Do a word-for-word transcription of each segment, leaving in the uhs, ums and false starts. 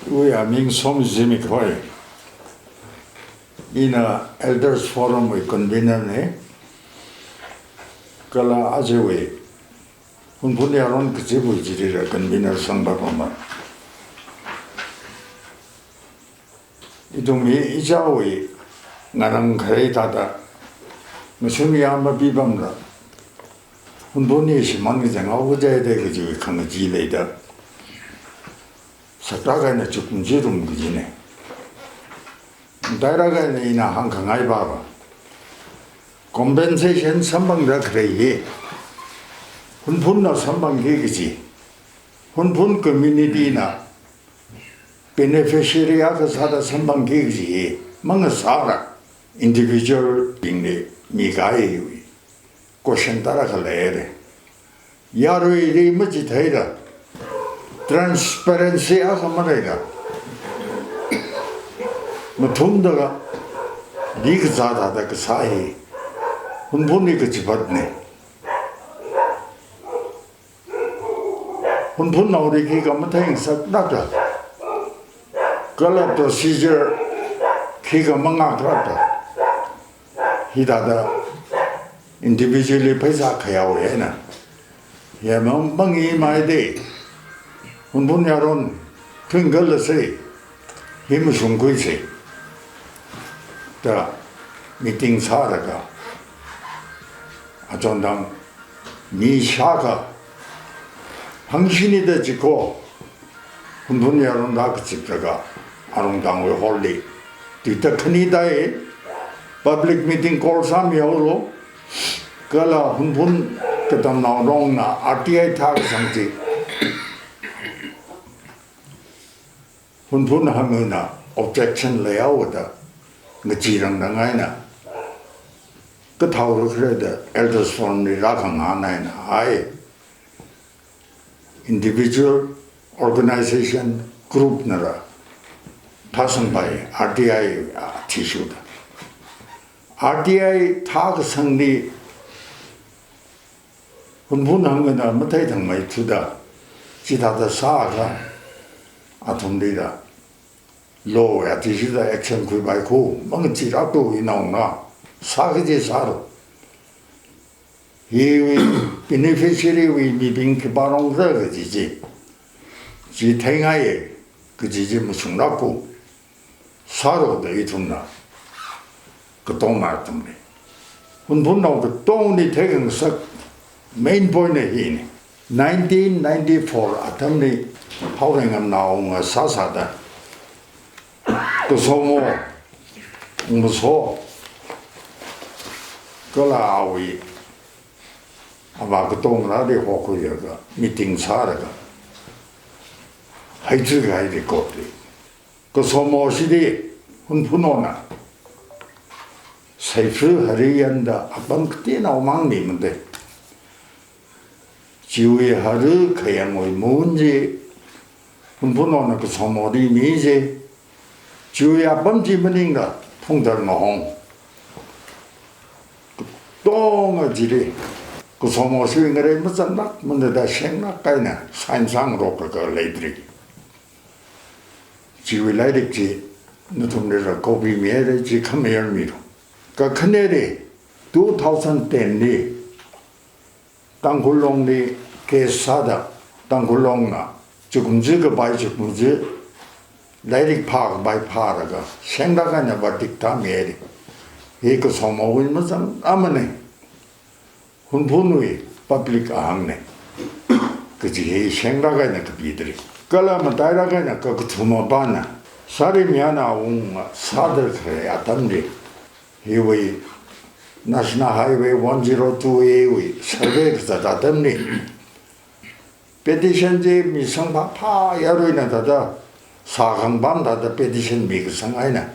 Iwui aming Somzimik hoi. Ina Elders Forum wui convener ne. Kala ajawui Hunphun yaron kachiwui chilila convener sangpapama. Ithum hi ichāwui ngarang kharei thāda, mashun ya mapipamla, Hunphun hi shimān kachang haokachai da kajiwui khangachee leida, saklāk eina chukum chirum kajine. Matailāk eina ina hāngkhangai pava, compensation samphangda khalei hi Hunphunnao samphangki kaji, Hunphun community na beneficiary akha sāda samphangki kaji hi mangasāla, individual bingli mikahaiwui question tarākha leire. Yaruili machitheila, transparency akha maleila, mathumda kha, mi kazā thāda kasā hi Hunphunli kachipatne. Hunphunnao ri khikha matheingasaklākla, kala procedure khikha mangāklākla, hithāda individually pheisā khayao eina, ya mang mangi mai de, Hunphun yaron twinkle la sei, hi mashungkhui sei da meeting sālaga, achondang mi shākha hangshini da chiko, Hunphun yaron da kachiplaga, arong tangwui hall li, tuita khani dai, public meeting call sāmihaolo, kala Hunphun katamnao rongna R T I thākasang chi Hunphun hangna objection leihaoda, ngacheerang da ngaina, kathao rukre da Elders Forum li rākhangahān eina hai, individual, organization, group nala thāsangpai, R T I athishurda. R T I thākasangli Hunphun hangna matheithangmeithuda, chithāda sākha, athumlila law ya athishurda action khuipai kho, mangacheelāklu, inaona sāki kaji sālu. Hiwui beneficiary wui mibing khipā rongkhala kaji chi, chi theingai kaji chi mashunglāklu, sālu da ithumna katongna atamli, Hunphunnao katongli theikhangasak main point na hine. Nineteen ninety-four atamli Haoreingam naonga sāsāda, Kasomo Ungmaso kala awui avā katongali hokhuilaga, meeting sālaga, haichikahai record li, Kasomo shili Hunphunnaona Saifru Hariyan da apam kateonao mang mimade. Chiwui hari khayangwui mun chi Hunphunnaona Kasomoli mi chi, chiwui apam chi maningla Phungdar Ngahong. Katonga chili Kasomo shiwui ngarei mazanglākmana da shenglāk eina sign sāngaroklaga leidalei. Chiwui lairik chi nathumlila copy mihaira, chi khamayarmilu. Kakhaneli two thousand ten li Tangkhul Longli case sāda, Tangkhul Longna chukumji kapai chukumji lairik phākapai phālaga, shenglāk eina verdict thāmihaira. Hi Kasomowui mazanglākmana, Hunphunnawui public ahāngna kaji hi shenglāk eina kapidalei. Kala matailāk eina kakathuma pana, Sari Mayana Awunga sāda khalei atamli, hiwui National Highway one zero two A wui survey kazat atamli, petition chi mi sangphā phā yaruina thāda, sākhangarum thāda petition mikasang eina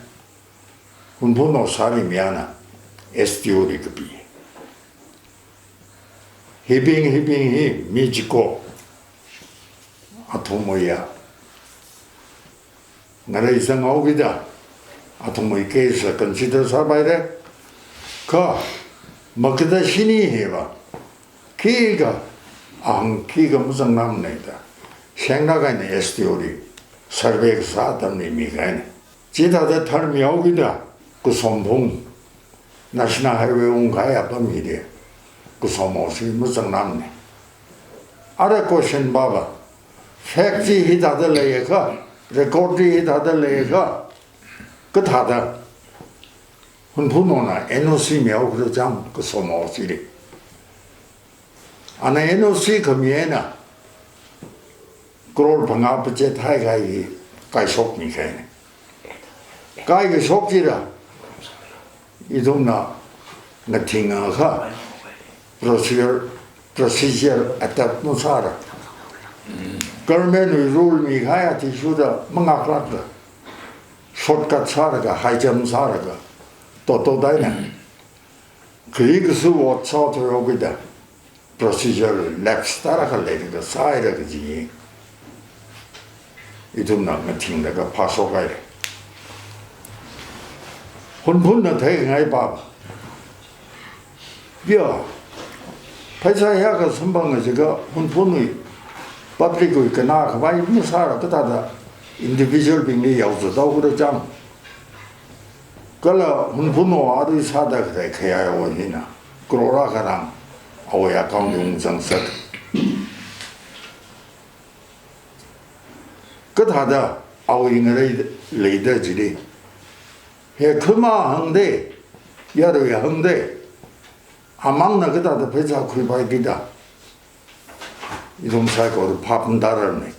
Hunphunnao Sari Mayana S D O li kapi. Hibing, hibing hi mi chiko, athumwui ya ngarei zanghaokida, athumwui case la consider sāpaira. Kha, makada shini hiva, khikha, ahāng khikha mazanglākmana da, shenglāk eina S D O li survey kasā atamli mikahaina. Chithāda tharmihaokida, Kasom phung, National Highway ungkahai apam hili, Kasom Moshi mazangnamna. Ara question pāva, fact chi hithāda leiakha, record chi hithāda leiakha, kathāda Hunphunwona N O C mihaokhala chang Kasom Moshili. Ana N O C khami eina crore phangā budget haikahai hi kaishokmikahaina. Kaikashok chila, ithumna ngathingakha procedure, procedure adapt masāla, government wui rule mikahai athishurda mangaklākla, shortcut sālaga, high jump sālaga, totodaina, kali kasu ot sāthuihaokida, procedure lapse tarākha leilaga sāhaira kaji hi ithumna ngathinglaga phāshokhaira. Hunphunna theikhangai pāva, ya, pheisā hiyākha samphanga jiakha Hunphunwui, public wui kannā khavai masāla kathāda individual bingli yaozattaokhala chang. Kala Hunphunwo arui sāda khalei khayaiwo hina crore akha rang awui account li ungzangsak. Kathāda awui ngarei leida chili, he khama hāngda, yarui hāngda, amangna kathāda pheisā khuipaikida, ithum saikora phap matāranne.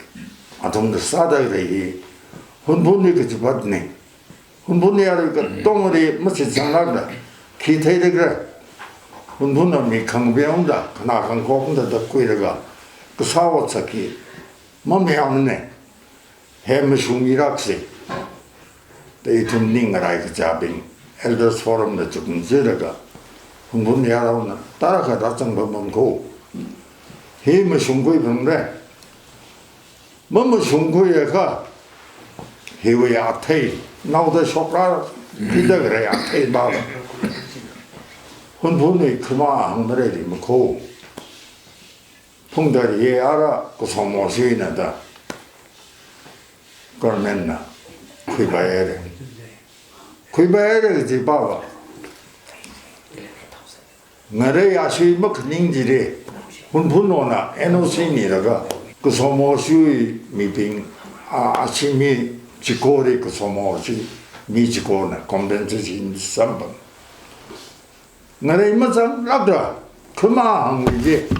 Athumna sāda khalei hi Hunphunli kachipatna. Hunphun yarui katongli mashitsanglākla, khi theilākra. Hunphunna mi khangapei ungda, khanā khangkhok ungda da khuilaga kasā otsak hi mamayāmana. He mashungmilāksa da ithum ning ngarai kachābing, Elders Forum da chuknjilaga, Hunphun yaraona tarākha rāzang pamkho. Hi mashungkhui pamra. Mamashungkhuiakha, hiwui athei, naoda shokrā, hithāda khalei athei pāva, Hunphunwui khama hāngda leimakho. Phungda hi ara Kasom Moshina da government na khuipaihaira. Khuipaihaira kaji pāva, ngarei ashui makhaning chili, Hunphunwona N O C milaga, Kasom Moshiwui mibing, a, ashi mi chikori Kasom Moshi mi chikona compensation samphang. Ngarei mazanglākla, khama hāngwui chi,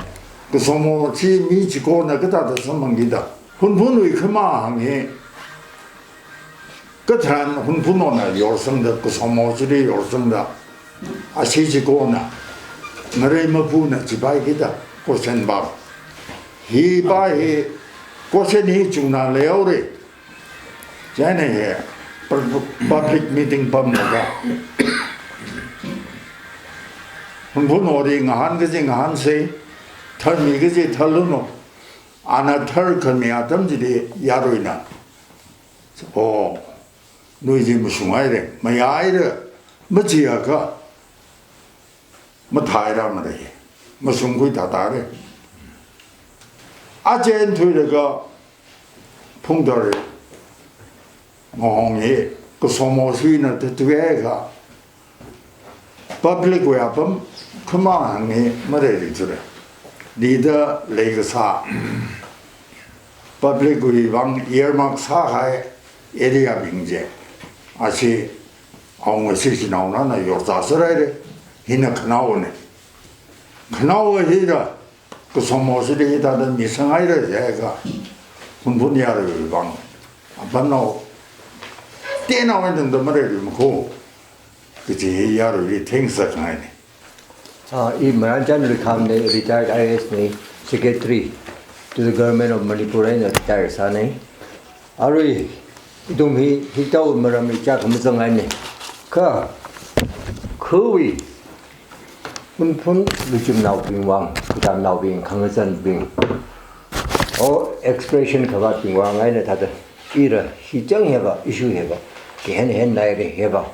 Kasom Moshi mi chikona kathāda samphangkida, Hunphunwui khama hāng hi katharan Hunphunwona yorsangda, Kasom Moshili yorsangda, ashi chikona ngarei mapuna chipaikida, question pāva. Hi pā hi, question hi chungna leihaora. Chieina hi pub-, public meeting pamlaga, Hunphunwoli ngahān kaji ngahānsa, tharmi kaji tharlunu. Ana tharkhami atam chili yaruina, o, noi chi mashunghaira, mayāhaira, majiakha mathāhaira mara hi, mashungkhui tātāra. Achen thuilaga Phungda ngahong hi, Kasom Moshina tatui haiakha, public wui apam khama hāng hi maleili jira. Lida leikasā, public wui vang earmark sākahai area bing chi, ashi awunga shishinaonana yorzā sāhaira, hina khanaona. Khanaowa hila, Kasom Moshili hithāda misanghaira jiakha, Hunphun yaruiwui vang apamnao, tenaowui tangda maleili makho, kaji yaruili thengsakngaina. Ah, I Maranjan Luikhamna, retired I A S na, secretary to the Government of Manipur eina retire sāna. Arui, ithum hi, hitao maram ichā khamazangngaina. Kha, khawui, Hunphun luchimnaobing vang, kachimnaobing, khangazanbing, o expression khavātbing vang eina thāda, ira, hi chang hiva, issue hiva, kahen hen naira hiva,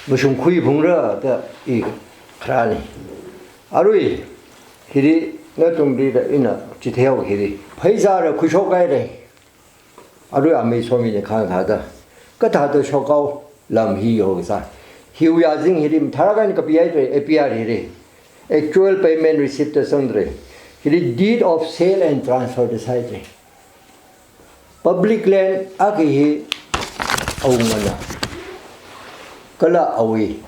mashungkhui phungra da I kharāna. Arui, hili, nathumlila ina chitheihaowa hili, pheisāla khuishokhaira. Arui amei Somina kahāng thāda, kathāda shokhao lam hi yorkasā. Hiwui azing hili mathālāk eina kapihaidalei, A P R hili. Actual payment receipt da sangdalei. Hili deed of sale and transfer da sāhaidalei. Public land akha hi awungana, kala awui,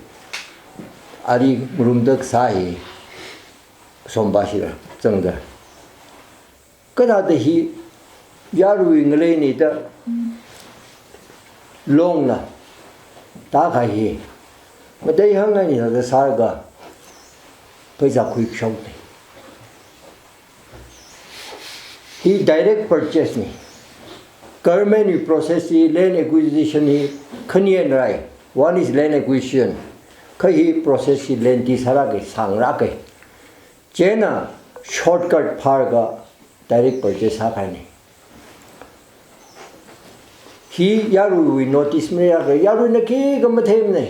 ali ngarumda kasā hi, Somba shila zangda. Kathāda hi yaruiwui ngaleina da longna, tākahai hi, matheihāng eina da sālaga, pheisā khuishokna. Hi direct purchase na. Government wui process hi land acquisition hi khani eina rai. One is land acquisition. Kha hi process hi lengthy sālāka, sānglāka. Chieina shortcut phālaga direct purchase sākahaina. Hi yaruiwui notice maleilāka, yaruina khikha matheimana.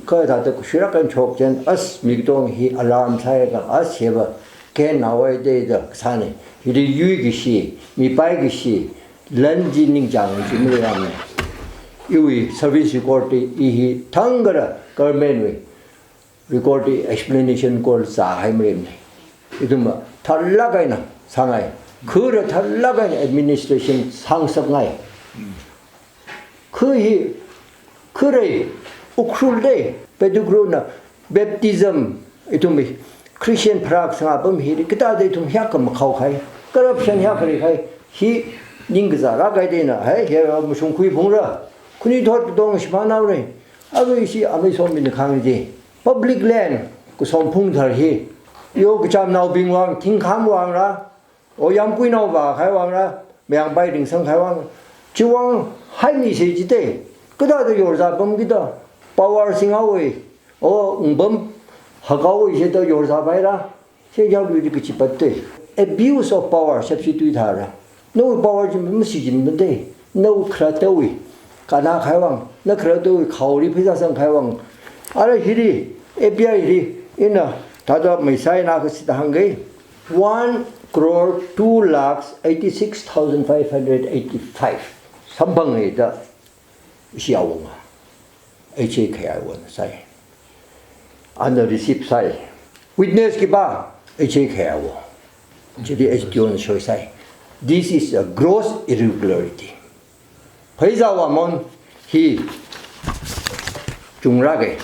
Kathāda kashuilāk eina shok chieina, as mi katong hi alarm sālaga, as hiva khen naowa da da kasāna. Hili yuikashi, mipaikashi, lan chi ningchāng chi maleirāmana. Iwui service record hi, i hi thangkha government wui record hi explanation call sāhai maleimana. Ithum tharlāk eina sāngai. Khura tharlāk eina administration sāngasakngai. Khu hi, khura, Ukhrul da, Pettigrew na baptism, ithum hi Christian pharākasang apam hili, kathāda ithum hiyākha makhaokahai, corruption hiyākha leikahai, hi ningkazā rākahai da ina, hai, hi mashungkhui phungra, khanuithot katong shimānhaora. Arui ishi amei Somina kahāng chi, public land, kasom phungthar hi, yo kachamnaobing vang, thingkham vang rā, o yāmkuinao vākahai vang rā, mayangpai ringsangkahai vang, chiwui vang haimisa jida, kathāda yorzā pamkida, power singhaowa, o ungpam hakhaowa jida yorzā paira, chi yaruili kachipat da. Abuse of power, substitute thāra. Nawui power chi mashichinmada, nawui khalattawui, kannākahai vang, na khalattawui khaoli pheisā sangkahai vang. Ara hili, A P R hili, ina, thāda maisai na kasita hāngga, one crore two lakhs eighty-six thousand five hundred eighty-five. Samphanga da, ishi awunga, H A Khayaiwona sāi. Ana receipt sāi. Witness khipā, H A Khayaiwo. Chili S D O na shoisai. This is a gross irregularity. Pheisāwui amount hi chungrāka.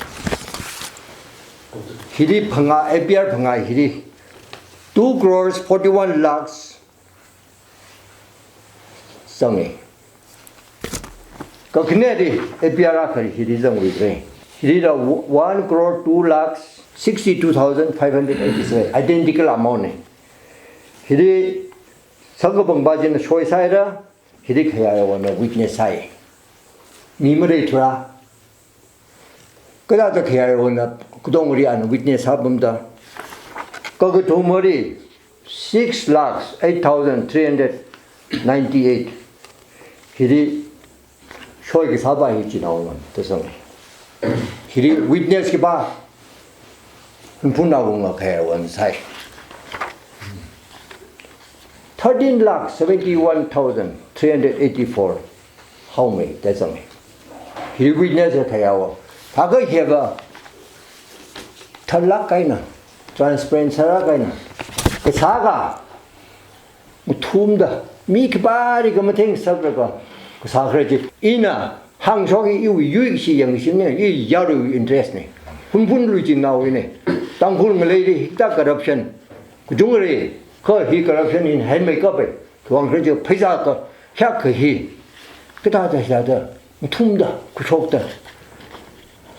Hili phangā, A P R phangā hili two crores forty-one lakhs zanga. Kakhaneli A P R akhali hili zangluira. Hilila one crore two lakhs sixty-two thousand five hundred eighty-seven, identical amount na. Hili sangkapangpa china shoisāhaira, hili Khayaiwona witness sāi. Mi maleithura. Kathāda Khayaiwona katongali ana witness sāpamda, kakathumali six lakhs eight thousand three hundred ninety-eight. Hili shoikasāpa hi Chinaowungana da zanga. Hili witness khipā, Hunphunnaowunga Khayaiwona sāi. Thirteen lakh seventy-one thousand three hundred eighty-four haomei da zanga. Hi witness Khayaiwo. Thākha hiva tharlāk eina, transparent sālāk eina, kasā akha ngathumda, mi khipāli kha matheingasaklaga kasā khala chi. Ina hāngshoki iwui yuikashi yangkashina, i yaruiwui interest na. Hunphun luichinnaowuina. Tangkhul ngaleili hithā corruption kachungkha lei, kha hi corruption hina heimeikapa. Khiwuivang khala chi pheisā kahak hi kathāda hithāda ngathumda, khuishokda.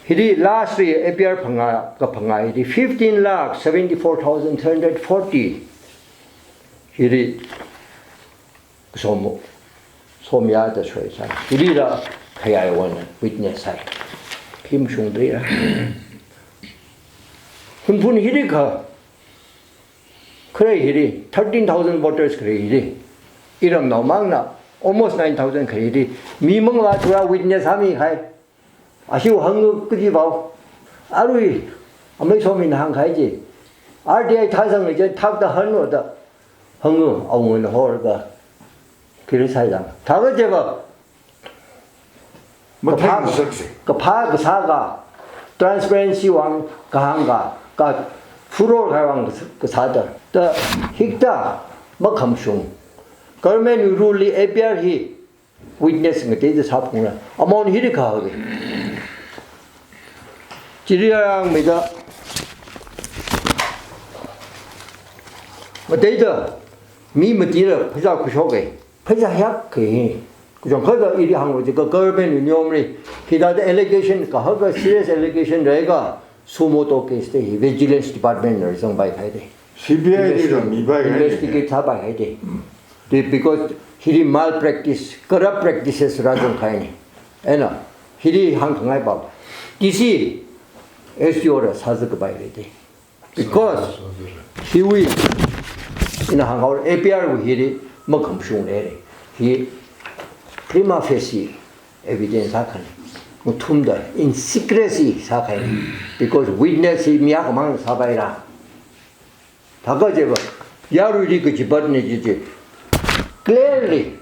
Hili lastly A P R phangā, kaphangā hili fifteen lakh seventy-four thousand three hundred forty. Hili kasom, somya da shoisai. Hilila Khayaiwona witness sāi. Hi mashungda leira. Hunphun hili kha, khalei hili, thirteen thousand voters khalei hili, iramnao mangna almost nine thousand khalei hili, mi manglā thura witness sāmikahai. Ashiwui hānga kaji pao. Arui amei Somina hāngkahai chi, R T I thāzangli chi thakta hanlo da hānga, awungana horga, kili saizang. Thākha chiva Matheng kaphā, saksi. Kaphā kasā ka, transparency vang kahāng ka, ka furor kahai vang kasā, kasā da. Da hikta makhamashung. Government rule li A P R hi witness ngateida sāphungra. Amount hi ri kahāng. Chili yangmeida, ngateida mi matira phasā khuishok e. Phasā hiyak ke. Kachangkhatta ili hānglo jiakha government union li, hithāda allegation kahaka serious allegation leiakha, suo motu case te hi vigilance department na zangpai kahai te. C B I li ra mipai kahai te. Investigate sāpai kahai te. Mm. Te because hili malpractice, corrupt practices rāzang kahai ne. Ena, hili hāngkhangai pao. D C, S D O ra sāzā kapai kahai te. Because hiwui, ina hānghaora, A P R wui hili makhamashung leire. Hi prima facie evidence sākahai. Ngathumda in secrecy sākahai. Because witness hi mi akhamang sāpaira. Thākha jiva, yaruili kachipat ne jiji. Clearly,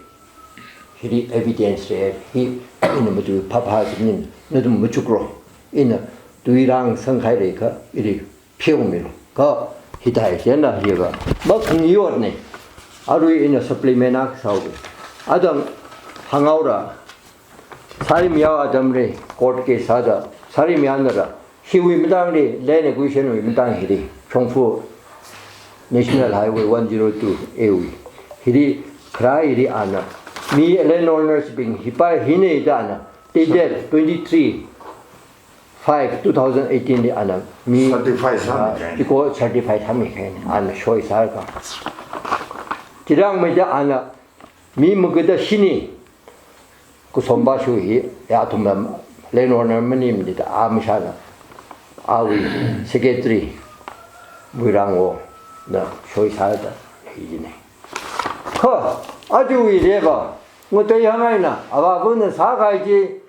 hili evidence le, hi ina matui phapha jinin, nathum machukro. Ina tui rāngasang kahai leiakha, ili pheomilo. Kha hithāi sena hiva. Makhang yot ne. Arui ina supplement akha sāo. Atam hānghaora. Sari Miyao atam re, court case sāda. Sari Miyao nara. Hiwui matangli, land acquisition wui matang hili. Shongfa National Highway one zero two A wui. Hili, khara hili ana. Mi landowners bing hipa hine da ana. Dated twenty-three five two thousand eighteen li ana mi, certify sāmi, ah, kahai. Iko certify sāmi kahai ana soi sāka. Chili yangmeida ana mi magada shini, Kusomba shu hi, ya athumna landowner maningmana da a mashana. Awui secretary, Muirang wo, na soi sāda hine. Kha, ajawui leiva, ngatei hāngngaina, avāvana sākahai chi,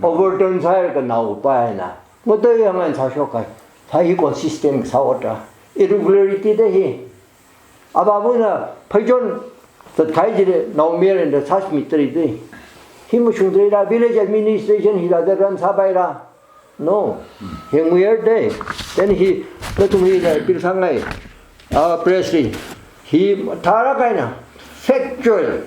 overturn sāhaiakha naopa eina. Ngatei hāngngaina sāshok kahai. Thā hi consistent sāotra. Irregularity da hi. Avāvana pheichon zatkahai chili naomayarana sāshimit tari da. Hi mashung tarira, village administration hithāda run sāpaira. No. Hi nguier da. Then hi, nathum hina appeal sāngai. Ah, press li. Hi tharā kahaina. Factual.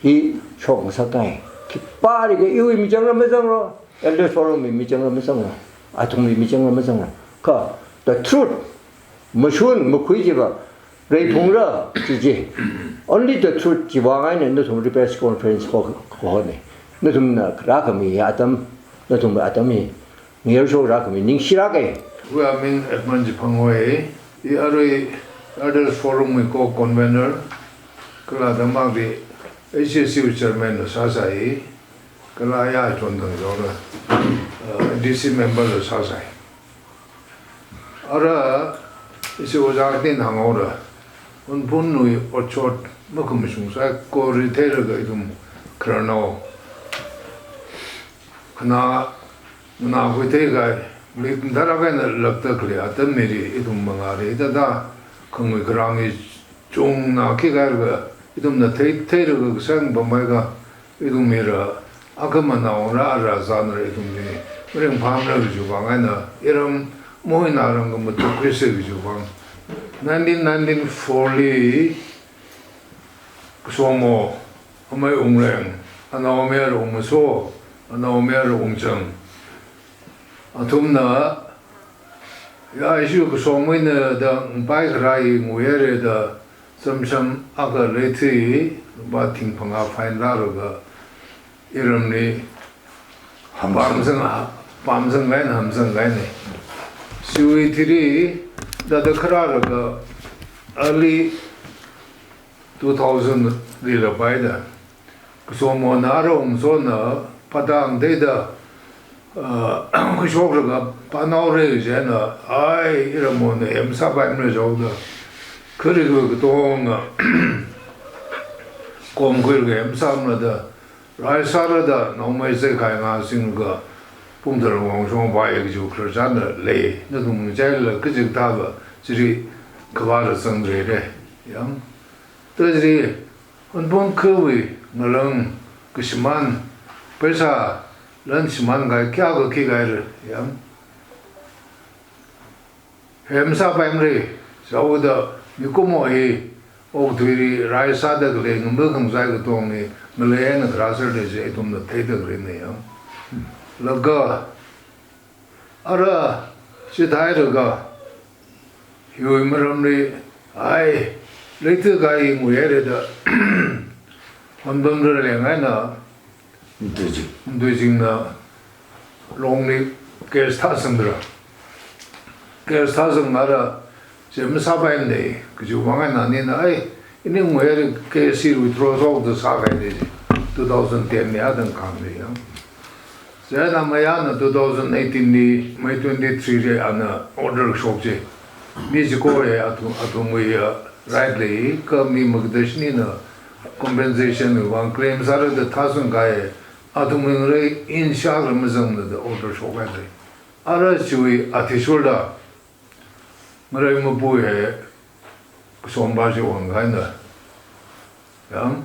Hi shokngasak kahai. Khipālikha iwui michangra mazanglo, Elders Forum wui michangra mazanglo, athumwui michangra mazanglo. Kha, the truth, mashun makhui chiva, reiphungra, chi chi. Only the truth chiwui vang eina nathumli press conference ho, ho ne. Nathumna rākhami atam, nathum atam hi, ngayurshok rākhami ningshilāka. Iwui aming Edmund Chiphang hoi, i arui Elders Forum wui co-convener, kala damang di H A C wui chairman la sāsai, kala ya chondang jona, uh, D C member la sāsai. Ara, ishi ojā kateona hānghaora, Hunphunwui otshot makhamashung saikora theilaga ithum khararnao. Khana, nganākhui theikahai, mik tharā kahaina lakta khalei atam mili ithum mangāli thāda, khangui kharang hi chungna khikahai laga, ithumna thei, theilaga kasang pamhaiakha, ithum mira, akhamana ora ara zānra ithumli, maringphāmara kajiwui vang eina, iram, moina ram kamatuk khuisa kajiwui vang. Nineteen ninety-four li, Kasomo, amei Wungreng, anaomayara Wungmaso, anaomayara Wungchang. Athumna, ya, ishi Kasomo eina da, ngapaikhara hi nguihaira da, samsam akha leithui, lupā thing phangā fine rālaga, iramli, hamsang, pamsang, pamsang kahaina, hamsang kahaina. Chiwui thili, da da kharālaga, early two thousand li la paida. Kasomona ara Wungmasona phatang theida, ah, khuishoklaga pānao re jina, ai, iramona em sāpaimara jaoda. Khari kha katonga, komkhuilaga em sāmara da, rai sāra da, naomei zai khai nga singlaga, pumthar wangshong pai kajiwui khararchanna lei, nathum ngachaila kachikathāva, chili kavāla zangre re, yang. Tachili, Hunphun khawui ngalang kashimān, paisa lan shimān kahai kayākha khikahai ri, yang. Hem sāpaimara, sāhaoda mikumo hi, okathuili rai sāda khalei ngambil khangasai katonga hi, ngalei eina kharā sāra da chi ithumna theida khaleina, yang. Laga, ara, chithālaga, hiwui maramli, ai, leida kahai nguihaira da, honbamra leng eina, Matuizing. Matuizingna Longli case thāzangra. Case thāzanglaga, chi masāpaimana, kajiwui vang eina anina, ai, ini nguihaira case hi withdraw sāhaoda sākahaina chi. Two thousand ten li atam kahāngna, yang. Chieina mayāna two thousand eighteen li, May twenty-three li ana order shok chi. Mi chiko hi athum, athumwui, uh, right lei, kha mi makada shinina compensation wui vang claim sāra da thāzang kahai, athumwui ngarei in shakla mazangla da order shokhaira. Ara chiwui athishurda, ngarei mapu hi, kashompa chi ongkahaina. Yang,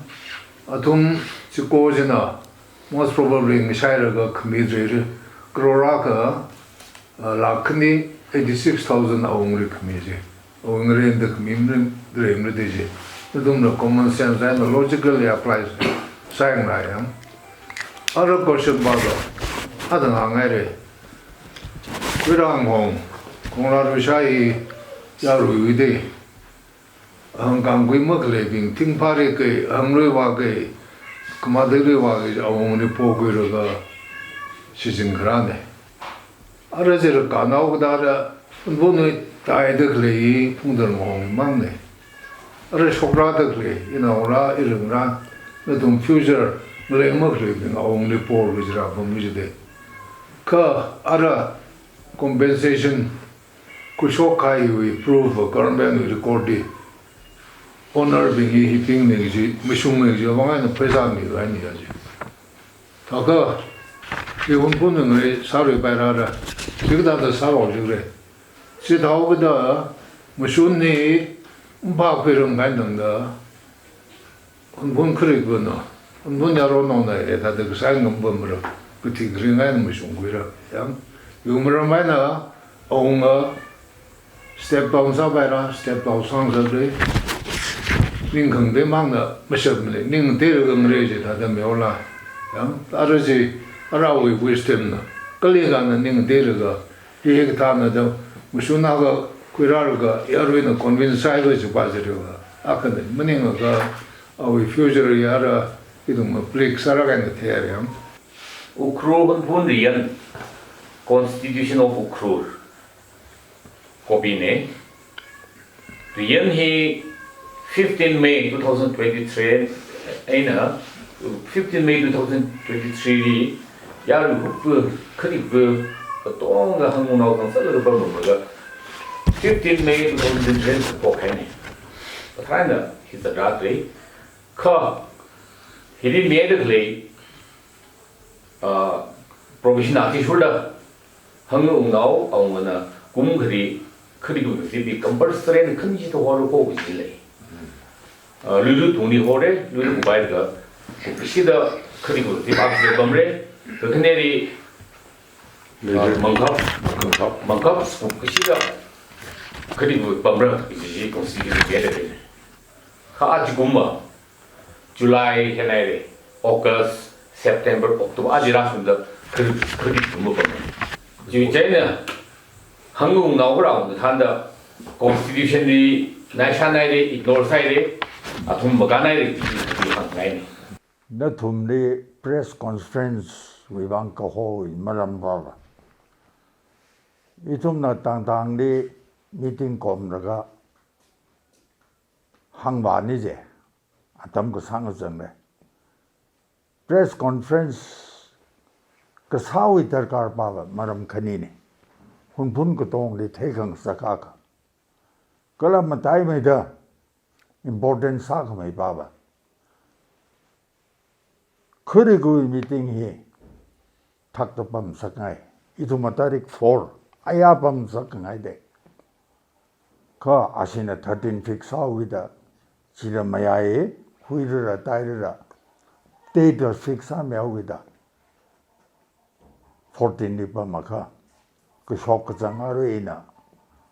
athum chiko china, most probably ngashailaga khami ri, crore akha, uh, lakh khani eighty-six thousand awungli khami chi. Awunga rin da khami rin, rin rin da chi. Nathumna common sense eina logically apply sāyangla, yang. Ara question pa do, atam hānghaira. Khuirāhong, khongra ru shai, yaruiwui da. Hangkāngkhui makhaleibing, thingphāri kahai, hangrui vākahai, khamāda rui vākahai, awungli pokhuilaga, shichin kharāna. Ara chila kanao kathāda, Phunphun hi taida khalei, Phungdar Ngahong mangna. Ara shokrāda khalei, inaora, iringra, nathum future, ngalei makhaleibing, awungli pokhuilaga chila pammi chi da. Kha, ara, compensation, khuishok kahaiwui proof, government wui record li, owner bing hi hibingna chi, mashunga chi, vang eina pheisā mikahaina chi. Thākha, hi Hunphun ngarei sāruipaira da, chikathāda sāhaolikra. Chithāhaoda, mashun hi, mpha khuiram kahai tangda, Hunphun kharik vana, Hunphun yaronnaona, eh, thāda kasā ngam pamra, kathi kharing eina mashungkhuira, yang, hiwui maram eina, awunga, step down sāpaira, step down sāngasakra, ningkhangda mangna, mashapmana, ningteilaga ngarei chi thāda meola, yang, ara chi, arawui wisdom na, kali kana ningteilaga, hi hikathāna da, mashun akha khuirālaga, yaruina convince sāhaiva chipa chila, akhana, maningakha, awui future hi ara, ithum maplik sāra kahaina theihaira. Ukhrul Hunphun Riyan, Constitution of Ukhrul, copy na. Riyan hi fifteen May two thousand twenty-three eina, fifteen May two thousand twenty-three li, yarui hupu, kharikpu, katonga hangwungnao khangasak laga pamlaga, fifteen May two thousand twenty-three li phokhaina. Kathāna, hi zatrātra. Kha, hili mida khalei, ah, provision athishurda, hangwungnao awungana kum khali, kharikpu receipt hi compulsory eina khani chithā hora pokhui chi lei. Ah, luilu tungli hora, luilu kupailaga, kashida kharikpu receipt akha pamra, kakhaneli, ah, mangkhap, mangkhap, mangkhap, kashida kharikpu pamra, kaji chi constitution li leida lei. Kha ajakumva, July hieina lei, August, September, October, aja rāshungda khari, khari tumba pamna. Chiwui chieina, hangwungnao kharā awungna thānda, constitution li, naishan haira, ignore sāhaira, athum makān haira, chi, chi hāngngaina. Nathumli press conference wui vang kahowui maram pava. Ithumna tangtangli meeting khomlaga, hāngvāni je, atam kasāng kazang lei. Press conference kasāwui darkar pava maram khanina. Hunphun katongli theikhangasak akha. Kala mataimeida important sākhamei pava. Kharikpuwui meeting hi thakta pamsakngai. Ithumva tarik four, aya pamsakngai da. Kha ashina thirteen fix sāhaoda, chila mayai, huirara, tairara, date fix sāmihaoda. fourteen li pamakha, kashok kazang aruina,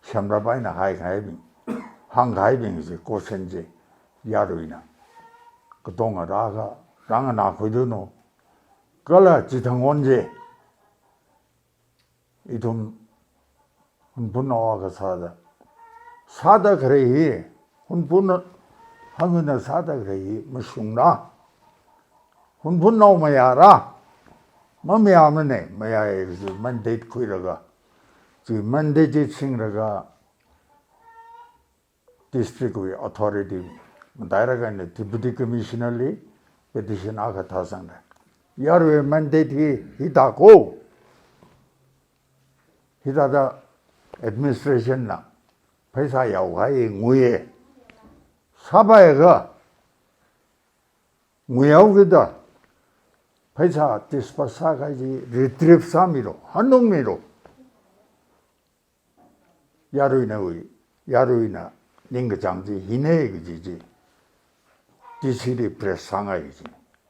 shamrap eina haikahaibing, hāngkahaibing chi question chi, yaruina katonga rākha, rānganākhuidu no, kala chithang won chi, ithum Hunphunnao akha sāda, sāda khalei hi, Hunphun hangna sāda khalei hi mashungra. Hunphunnao mayāra. Mamayāmana, mayāya kaji mandate khuilaga, chi mandate chi singlaga, district wui authority matailāk eina Deputy Commissioner li petition akha thāsangda, yarui mandate hi hithāko, hithāda administration na pheisā yaokahai nguiya, sāpaiakha nguihaokida, pheisā disburse sākahai chi retrieve sāmilu, hanungmilu. Yaruina wui, yaruina ningkachāng chi hina kaji chi, D C li press sāngai kaji.